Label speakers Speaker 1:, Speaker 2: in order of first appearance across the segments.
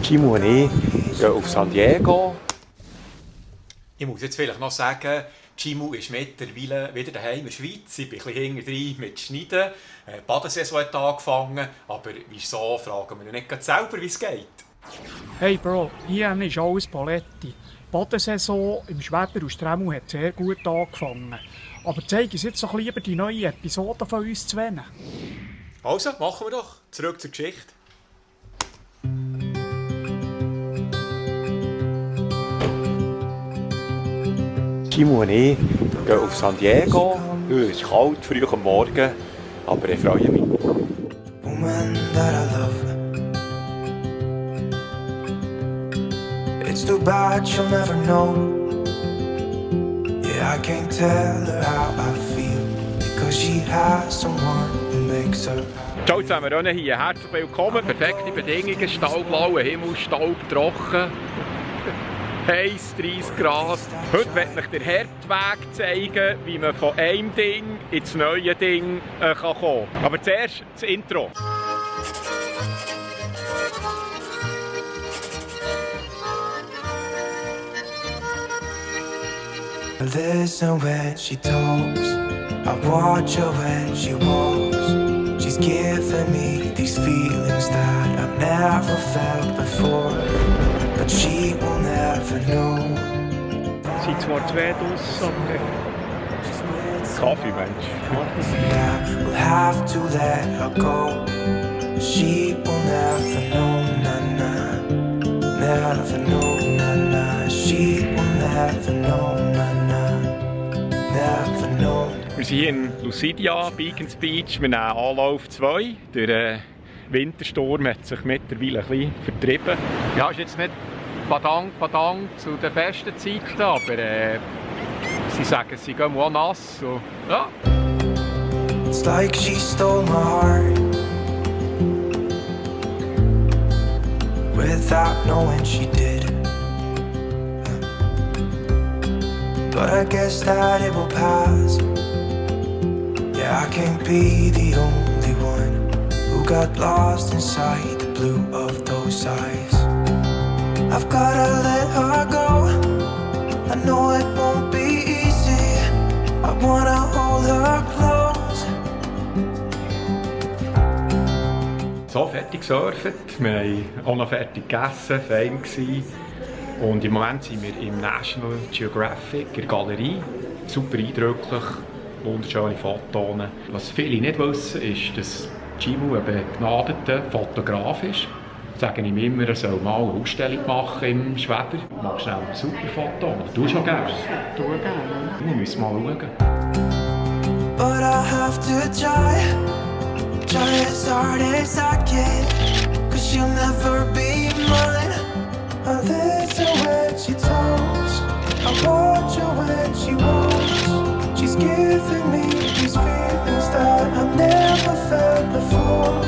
Speaker 1: Timo und ich gehen auf San Diego.
Speaker 2: Ich muss jetzt vielleicht noch sagen, Timo ist mittlerweile wieder daheim in der Schweiz. Ich bin ein bisschen hinterher mit Schneiden. Die Badesaison hat angefangen, aber wieso, fragen wir nicht gerade selber, wie es geht.
Speaker 3: Hey Bro, hier ist alles Paletti. Die Badesaison im Schweber und Stremmel hat sehr gut angefangen. Aber zeig uns jetzt doch lieber die neue Episode von uns zu wählen.
Speaker 2: Also, machen wir doch. Zurück zur Geschichte.
Speaker 1: Timo und ich gehen auf San Diego. Es ist kalt, früh am Morgen, aber ich freue mich.
Speaker 4: Woman that I love. It's too bad she'll never know. Yeah, I can't tell her how I feel because she has someone who makes her.
Speaker 5: Ciao zusammen, René hier. Herzlich willkommen. Perfekte Bedingungen, staubblauer Himmel, staubtrocken. Heiß, 30 Grad. Heute möchte ich den Herdweg zeigen, wie man von einem Ding ins neue Ding kommen kann. Aber zuerst das Intro.
Speaker 4: I listen when she talks, I watch her when she walks. She's giving me these feelings that I've never felt before, but she will never know.
Speaker 3: Es sind zwar zwei draussen, aber
Speaker 5: Kaffeemensch.
Speaker 4: I will have to let her go. She will never know, na na. Never know, na na. She will never know, na na. Never know.
Speaker 5: Wir sind hier in Lucidia, Beacons Beach. Wir nehmen Anlauf 2. Der Wintersturm hat sich mittlerweile ein bisschen vertrieben. Ja, ist jetzt nicht Padang zu den besten Zeiten, aber sie sagen, sie gehen auch nass. So, ja.
Speaker 4: It's like she stole my heart without knowing she did. But I guess that it will pass. Yeah, I can't be the only one who got lost inside the blue of those eyes. I've gotta let her go. I know it won't be easy. I wanna hold her close.
Speaker 5: So, fertig gesurft. Wir haben auch noch fertig gegessen, fein gewesen. Und im Moment sind wir im National Geographic in der Galerie. Super eindrücklich, wunderschöne Fotos. Was viele nicht wissen, ist, dass Timo ein begnadeter Fotograf ist. Sagen ihm immer, er soll mal eine Ausstellung machen im Schweber. Machst schnell ein super Foto. Du schon gerne.
Speaker 3: du gerne.
Speaker 5: Wir müssen mal schauen.
Speaker 4: But I have to try as hard as I can, 'cause she'll never be mine. I listen when she talks, I watch her when she walks. She's giving me these feelings that I've never felt before.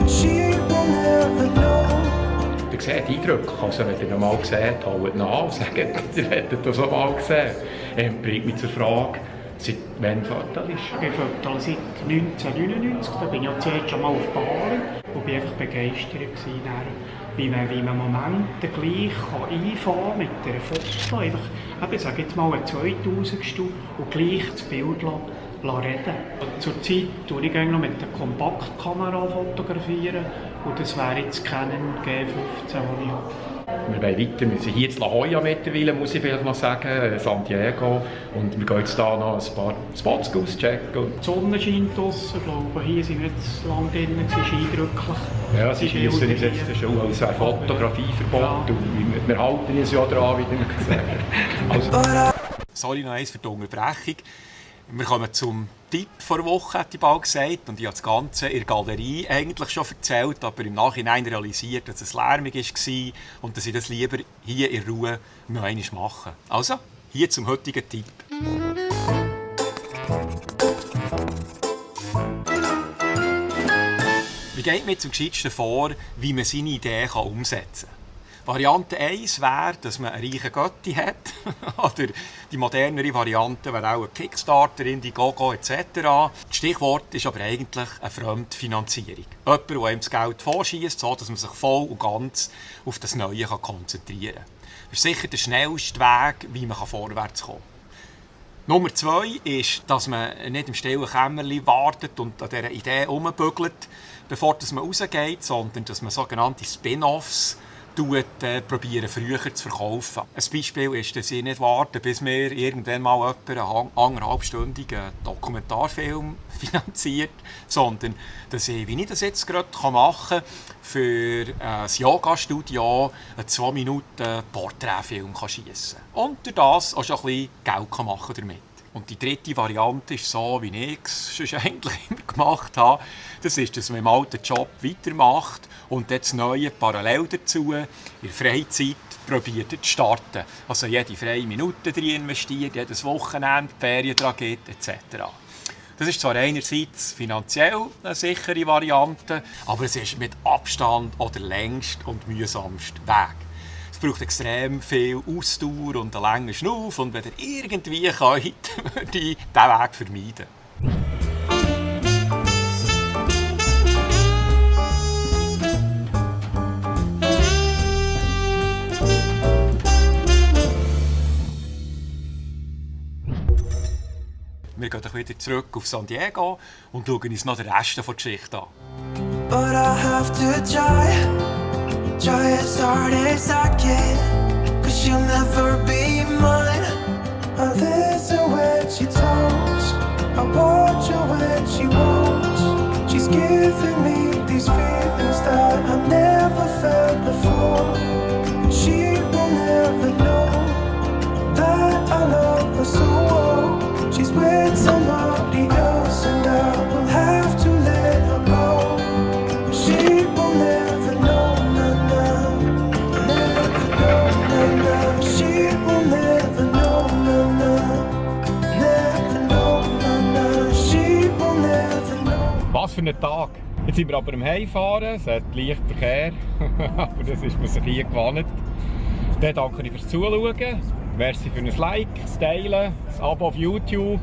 Speaker 4: She will never know.
Speaker 5: Ihr seht eindrücklich, also wenn ihr ihn mal gesehen habt, holt ihn an und sagt, ihr hättet das auch mal gesehen. Bringt mich zur Frage, seit wann Foto ist?
Speaker 3: Ich fotografiere seit 1999, da bin ich ja zuerst schon mal auf Bali und war einfach begeistert gewesen, wie man Momente gleich einfahren kann mit einer Foto. Einfach, ich sage jetzt mal ein 2000 und gleich das Bild reden. Zurzeit fotografiere ich noch mit der Kompaktkamera fotografieren und das wäre jetzt Canon G15, die ich habe.
Speaker 5: Wir wollen weiter. Wir sind hier in La Jolla mittlerweile, muss ich vielleicht noch sagen, San Diego. Und wir gehen jetzt hier noch ein paar Spots auschecken.
Speaker 3: Die Sonne scheint draussen, ich glaube, hier sind wir jetzt lange drin, es ist eindrücklich.
Speaker 5: Ja, sie schiessen uns jetzt schon als ein Fotografieverbot. Ja. Und wir halten uns ja dran, wie wir gesagt haben.
Speaker 2: Sorry noch eins für die Unterbrechung. Wir kommen zum Tipp vor Woche, hat ich bald gesagt. Und ich habe das Ganze in der Galerie eigentlich schon erzählt, aber im Nachhinein realisiert, dass es lärmig war und dass ich das lieber hier in Ruhe noch einmal mache. Also, hier zum heutigen Tipp. Wie geht man zum Gescheitsten vor, wie man seine Ideen umsetzen kann? Variante 1 wäre, dass man einen reichen Götti hat. Oder die modernere Variante wäre auch ein Kickstarter, Indiegogo etc. Das Stichwort ist aber eigentlich eine Fremdfinanzierung. Jemand, der einem das Geld vorschießt, sodass man sich voll und ganz auf das Neue konzentrieren kann. Das ist sicher der schnellste Weg, wie man vorwärts kommen kann. Nummer 2 ist, dass man nicht im stillen Kämmerlein wartet und an dieser Idee herumbügelt, bevor man rausgeht, sondern dass man sogenannte Spin-offs probieren, früher zu verkaufen. Ein Beispiel ist, dass ich nicht warte, bis mir irgendwann mal jemand einen 1,5-stündigen Dokumentarfilm finanziert, sondern dass ich, wie ich das jetzt gerade machen kann, für ein Yoga-Studio einen 2 Minuten Porträtfilm schiessen kann. Und durch das auch schon ein bisschen Geld machen damit. Und die dritte Variante ist so, wie ich es schon eigentlich immer gemacht habe. Das ist, dass man im alten Job weitermacht und das Neue parallel dazu in der Freizeit probiert zu starten. Also jede freie Minute drin investiert, jedes Wochenende, Ferien dran geht, etc. Das ist zwar einerseits finanziell eine sichere Variante, aber es ist mit Abstand auch der längste und mühsamste Weg. Es braucht extrem viel Ausdauer und einen langen Schnuff und wenn ihr irgendwie könnt, würde ich diesen Weg vermeiden. Wir gehen wieder zurück auf San Diego und schauen uns noch den Rest der Geschichte an.
Speaker 4: But I have to try as hard as I can, 'cause you'll never be mine. I listen when she talks, I watch her when she walks. She's giving me these feelings that I've never felt before. She will never know that I love her so well. She's with somebody else and I will have to let her go. She will never know, never know, she will never know, never know, she will never know.
Speaker 5: Was für ein Tag! Jetzt sind wir aber am Heimfahren, es hat leicht Verkehr, aber das ist man sich hier gewohnt. Dann danke ich fürs Zuschauen, merci für ein Like, das Teilen, das Abo auf YouTube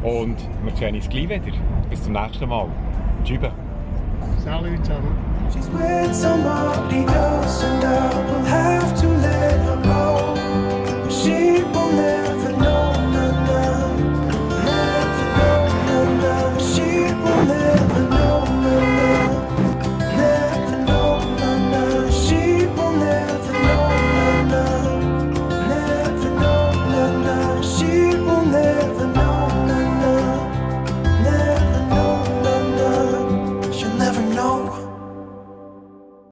Speaker 5: und wir sehen uns gleich wieder. Bis zum nächsten Mal. Tschüss.
Speaker 3: Salut zusammen.
Speaker 4: She's with somebody else and I will have to let her go. She will never